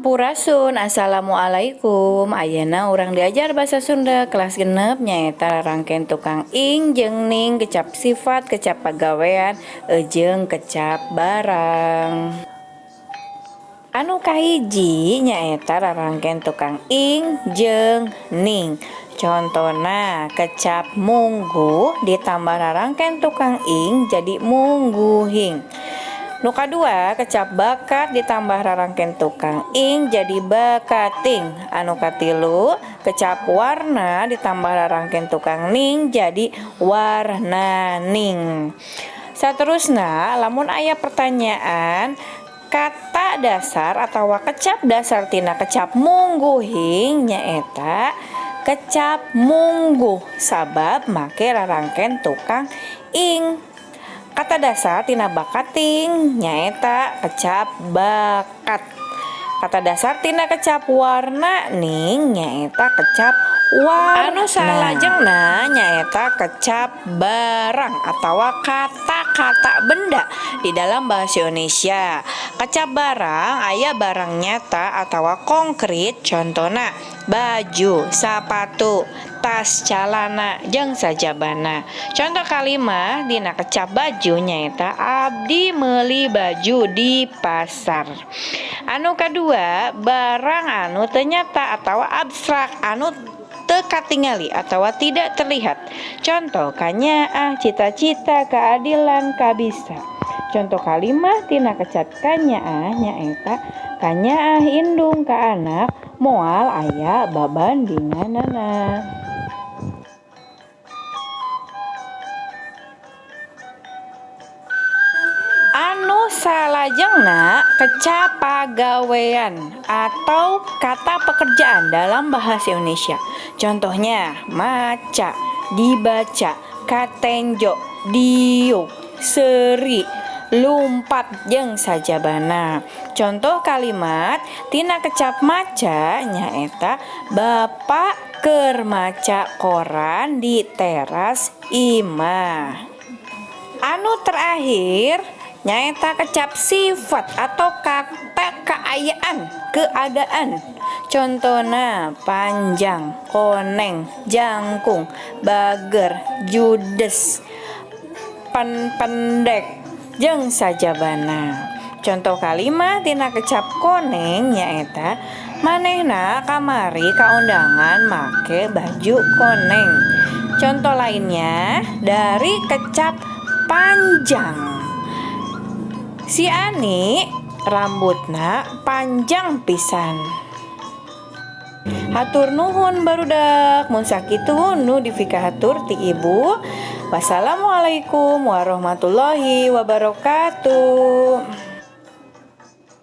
Sampurasun, assalamualaikum. Ayeuna urang diajar basa Sunda kelas 6, nyaeta rangken tukang ing jeung ning, kecap sifat, kecap pagawean, jeung kecap barang. Anu kahiji nyaeta rarangken tukang ing jeung ning. Contona, kecap mungguh ditambah rarangken tukang ing jadi mungguhing. Nu kadua, kecap bakat ditambah rarangken tukang ing jadi bakating. Anu katilu, kecap warna ditambah rarangken tukang ning jadi warnaning. Saterusna, lamun aya pertanyaan, kata dasar atau kecap dasar tina kecap mungguhing nyaeta kecap mungguh, sabab make rarangken tukang ing. Kata dasar tina bakating nyaeta kecap bakat. Kata dasar tina kecap warna ning nyaeta kecap warna. Anu salajengna nyaeta kecap barang atau kata-kata benda di dalam bahasa Indonesia. Kecap barang aya barang nyata atau konkret, contohna baju, sepatu, tas, calana, jeung sajabana. Contoh kalimat dina kecap baju nyaeta abdi meuli baju di pasar. Anu kedua, barang anu teu nyata atau abstrak, anu teu katingali atau tidak terlihat. Contoh, kanyaah, cita-cita, keadilan, kabisa. Contoh kalimat tina kecap kanyaah nyaeta kanyaah indung ka anak moal aya babandinganana. Anu salajengna, kecap pagawean atau kata pekerjaan dalam bahasa Indonesia. Contohnya maca, dibaca, katenjo, diuk, seuri, lumpat, jeung sajabana. Contoh kalimat tina kecap maca nyaeta bapak keur maca koran di teras imah. Anu terakhir nyaeta kecap sifat atau kata keayaan, keadaan. Contohna panjang, koneng, jangkung, bager, judes, pendek, jeung sajabana. Contoh kalimat tina kecap koneng nyaeta manehna kamari kaundangan make baju koneng. Contoh lainnya dari kecap panjang, si Ani rambutna panjang pisan. Hatur nuhun, barudak. Mun sakitu nu dipikahatur ti ibu. Wassalamualaikum warahmatullahi wabarakatuh.